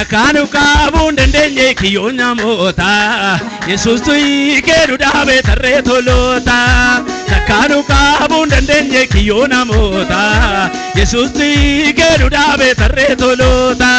Takkaanu qaabuu hin dandeenye kiyyoon namoota. Yesuustu hiikee nu dhaabe tarree toloota. Takkaanu qaabuu hin dandeenye kiyyoo namoota. Yesuustu hiikee nu dhaabe tarree toloota.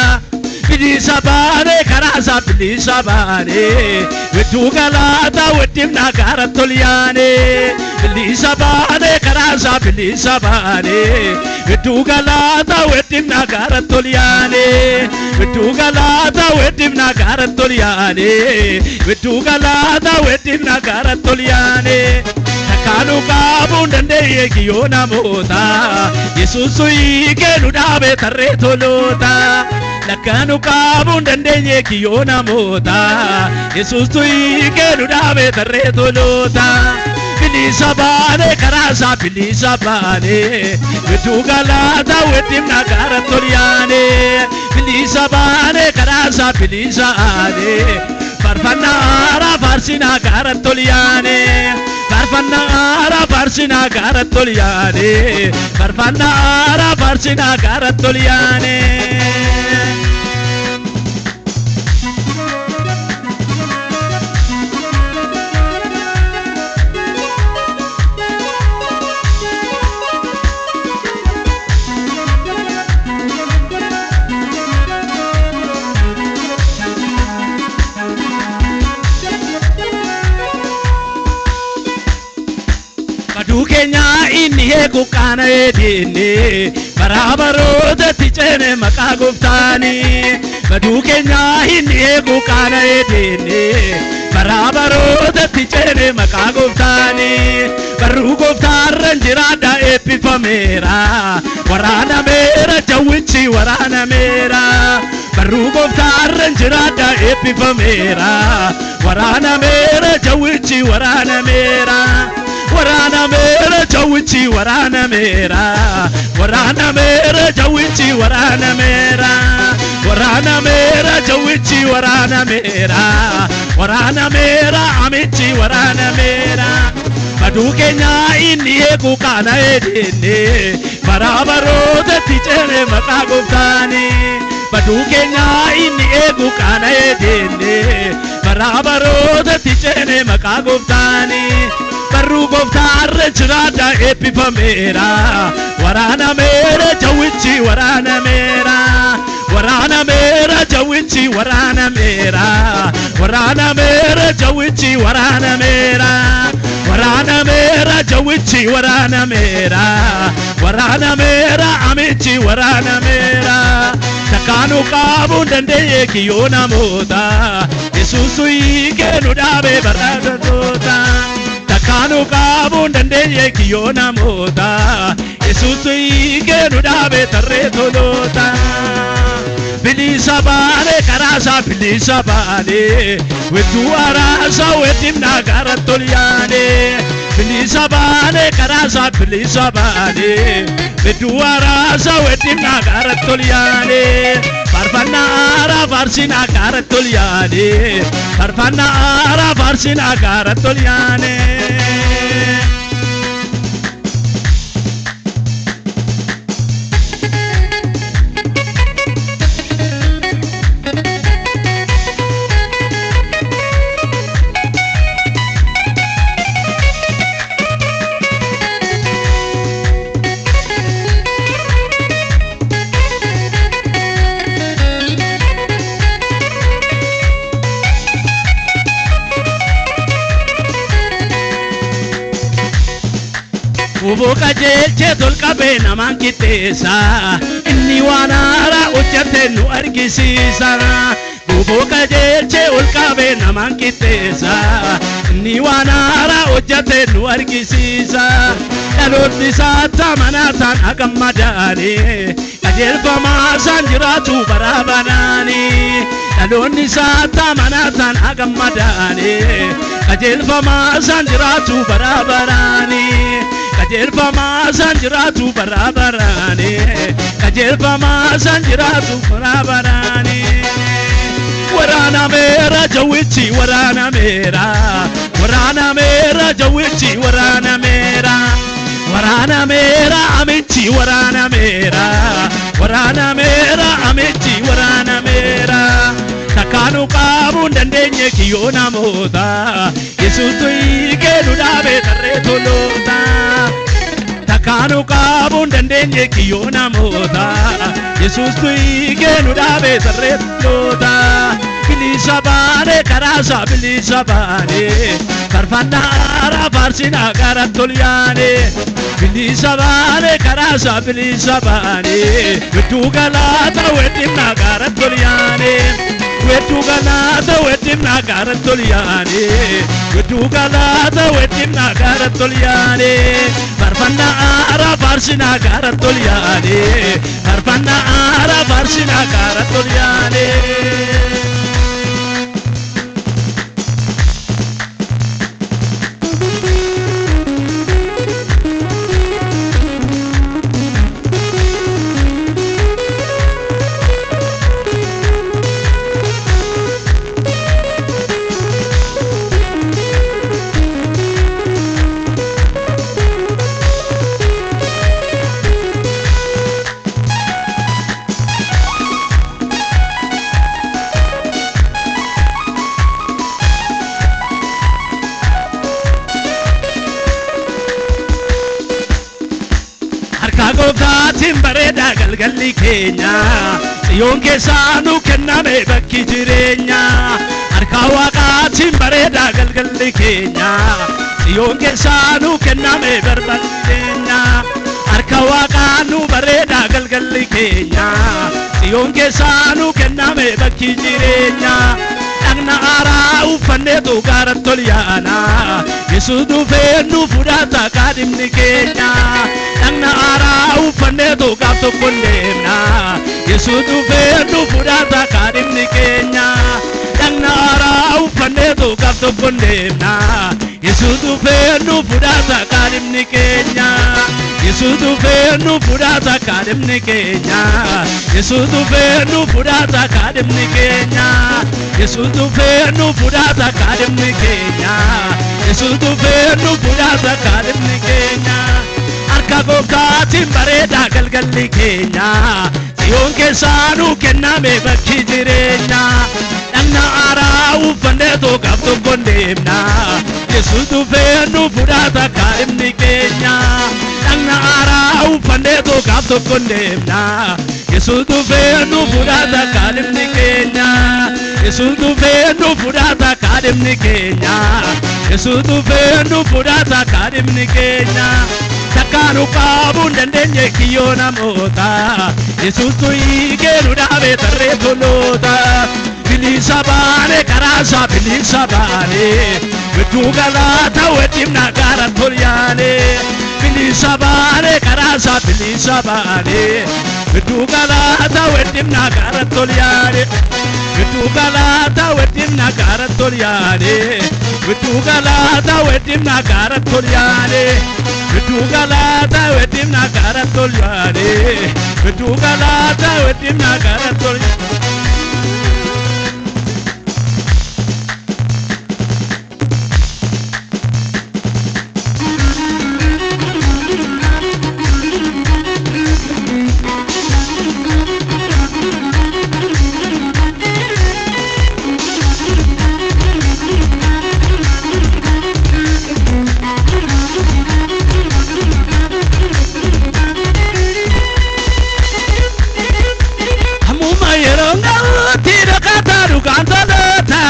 Bilisa baanee karaa isaa bilisa baanee wedduu galaataa weddimnaa gaara tolyaanee. Bilisa baanee karaa isaa bilisa baanee wedduu galaataa weddimnaa gaara tolyaanee. Wedduu galaataa weddimnaa gaara tolyaanee. Wedduu galaataa weddimnaa gaara tolyaanee. Takkaanuu qaabuu hin dandeenye kiyyoo namoota. Yesuus hiikee nu dhaabe tarree toloota. Lakkaanuu qaabuu hin dandeenye kiyyoo namoota. Yesuus hiikee nu dhaabe tarree toloota. Bilisa baanee karaa isaa bilisa baanee wedduu galaataa weddimnaa gaara tolyaanee. Bilisa baanee karaa isaa bilisa aanee faarfannaa haaraa faarsinaa gaara tolyaanee. Faarfannaa haaraa faarsinaa gaara tolyaanee. Faarfannaa haaraa faarsinaa gaara tolyaanee. Baduu keenya inni eegu qaana'ee diinni baraa barootatti ceene maqaa gooftaani. Baduu keenya inni eegu qaana'ee diinni baraa barootatti ceene maqaa gooftaani. Barruu gooftaarra jiraadha eebbifameera. Waraanameera jawwichi waraanameera. Barruu gooftaarra jiraadha eebbifameera. Waraanameera jawwichi waraanameera. Waraanameera jawwichi waraanameera. Waraanameera jawwichi waraanameera. Waraanameera jawwichi waraanameera. Waraanameera amichi waraanameera. Baduu keenya inni eegu qaana'ee diinni baraa barootatti ceene maqaa gooftaani. Baduu keenya inni eegu qaana'ee diinni baraa barootatti ceene maqaa gooftaani. Barruu gooftaarra jiraadha eebbifameera. Waraanameera jawwichi waraanameera. Waraanameera jawwichi waraanameera. Waraanameera jawwichi waraanameera. Waraanameera jawwichi waraanameera. Waraanameera amichi waraanameera. Takkaanuu qaabuu hin dandeenye kiyyoo namoota. Yesuus hiikee nu dhaabe barraattoota. Takkaanuu qaabuu hin dandeenye kiyyoo namoota. Yesuus hiikee nu dhaabe tarree toloota. Bilisa baanee karaa isaa bilisa baanee wedduu araasaa weddimnaa gaara tolyaanee. Bilisa baanee karaa isaa bilisa baanee wedduu araasaa weddimnaa gaara tolyaanee. Faarfannaa haaraa faarsinaa gaara tolyaanee. Faarfannaa haaraa faarsinaa gaara tolyaanee. Huboo qajeelchee tolqabee namaan qixxeessa. Inni waan haaraa hojjete nu argisiisa. Huboo qajeelchee ol qabee namaan qixxeessa. Inni waan haaraa hojjete nu argisiisa. Dhaloonni isaa amanaa ta'an gammadani. Qajeelfamaa isaan jiraatu bara baraani. Dhaloonni isaa amanaa ta'an gammadani. Qajeelfamaa isaan jiraatu bara baraani. Qajeelfamaa isaan jiraatu bara baraani. Qajeelfamaa isaan jiraatu bara baraani. Waraanameera jawwichi waraanameera. Waraanameera jawwichi waraanameera. Waraanameera amichi waraanameera. Waraanameera amichi waraanameera. qabuun dandeenye kiyyoo namoota. Yesuustu hiikee nu dhaabee tarree toloota. Takkaanuu qabuun dandeenye kiyyoo namoota. Yesuustu hiikee nu dhaabee tarree toloota. Bilisa baanee karaa isaa bilisa baanee farfannaa haaraa faarsinaa gara tolyaanee. Bilisa baanee karaa isaa bilisa baanee wedduu galaata weddimnaa gara tolyaanee. Wedduu galaata weddimnaa gara tolyaanee. Wedduu galaata weddimnaa gara tolyaanee. Farfannaa haaraa faarsinaa gara tolyaanee. Farfannaa haaraa faarsinaa gara tolyaanee. Harka gooftaatiin bareedaa galgalli keenya. Xiyoon keessaa nu kenname bakki jireenya. Harka waaqaatiin bareedaa galgalli keenya. Xiyoon keessaa nu kenname barbaanni keenya. Harka waaqaa nu bareedaa galgalli keenya. Xiyoon keessaa nu kenname bakki jireenya. Dhagna haaraa uffanneetu gaara tolyaana. Yesuus dhufee nu fudhata kaadhimni keenya. Dhagna haaraa uffanneetu gaaf tokko deemna. Yesuus dhufee nu fudhata kaadhimni keenya. Dhagna haaraa uffanneetu gaaf tokko deemna. Yesuus dhufee nu fudhata kaadhimni keenya. Yesuus dhufee nu fudhata kaadhimni keenya. Yesuus dhufee nu fudhata kaadhimni keenya. Yesuus dhufee nu fudhata kaadhimni keenya. Yesuus dhufee nu fudhata kaadhimni keenya. Harka gooftaatiin bareedaa galgalli keenya. Xiyoon keessaa nu kenname bakki jireenya. Dhagna haaraa uffanneetu gaaf tokko deemna. Yesuus dhufee nu fudhata kaadhimni keenya. Dhagna haaraa uffanneetu gaaf tokko deemna. Yesuus dhufee nu fudhata kaadhimni keenya. Yesuus dhufee nu fudhata kaadhimni keenya. Yesuus dhufee nu fudhata kaadhimni keenya. Takkaanuu qabuun dandeenye kiyyoo namoota. Yesuustu hiikee nu dhaabee tarree toloota. Bilisa baanee karaa isaa bilisa baanee. Wedduu galaata weddimnaa gaara tolyaanee. Bilisa baanee karaa isaa bilisa baanee. Wedduu galaata weddimnaa gaara tolyaanee. Wedduu galaata weddimnaa gaara tolyaanee. Wedduu galaata weddimnaa gaara tolyaanee. Wedduu galaata weddimnaa gaara tolyaanee. Wedduu galaata weddimnaa gaara tolyaanee. Ammuma yeroo ga'uutti dhokata dhugaan toloota.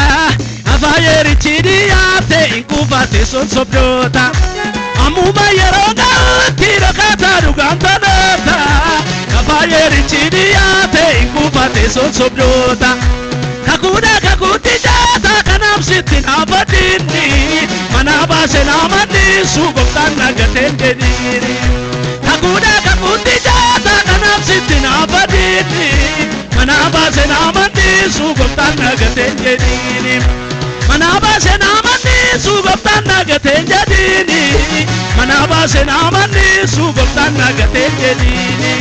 Afaan yerichi dhiyaate hin kuufate sonsobdoota. Ammuma yeroo ga'uutti dhokata dhugaan toloota. Afaan yerichi dhiyaate hin kuufate sonsobdoota. Kakuudha kakuutti jaata kanaaf sitti naafadhiinni. Mana baase nama dhiisu gooftaan nagateen jedhiini. Kakuudha kakuutti jaata kanaaf sitti naafadhiinni. Mana baase nama dhiisu gooftaan nagateen jedhiini. Mana baase nama dhiisu gooftaan nagateen jedhiini. Mana baase nama dhiisu gooftaan nagateen jedhiini.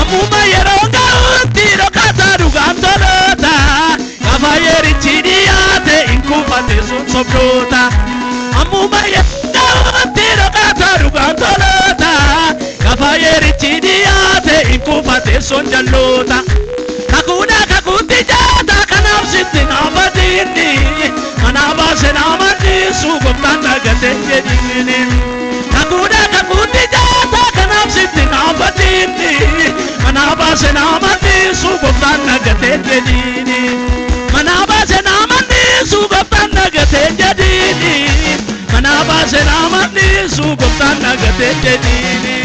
Ammuma yeroo ga'uutti dhokata dhugaan toloota. Gaafa yerichi dhiyaate hin kuufate sun sobdoota. Ammuma yeroo ga'uutti dhokata dhugaan toloota. Gaafa yerichi dhiyaate hin kuufate sun jalloota. Kakuudha kakuutti jaata kanaaf sitti naafadhiinni. dhiisu gooftaan na gatee jedhiini. Manaa baase nama dhiisu gooftaan na gatee jedhiini. Manaa baase nama dhiisu gooftaan na gatee jedhiini.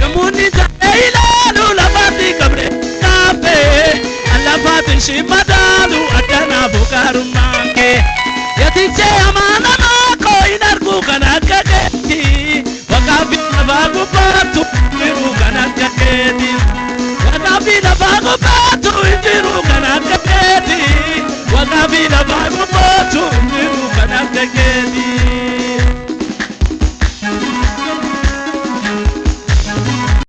Namoonni taa'ee ilaalu lafaatti qabre kaaffee lafaatti si madaalu addanaaf gaarummaan kee. Yatichee hamaa namaa koo hin argu kan akka keeti. Waqaa fi lafaa gubbaattu jiru kan akka keeti. Waqaa fi lafaa gubbaattu hin jiru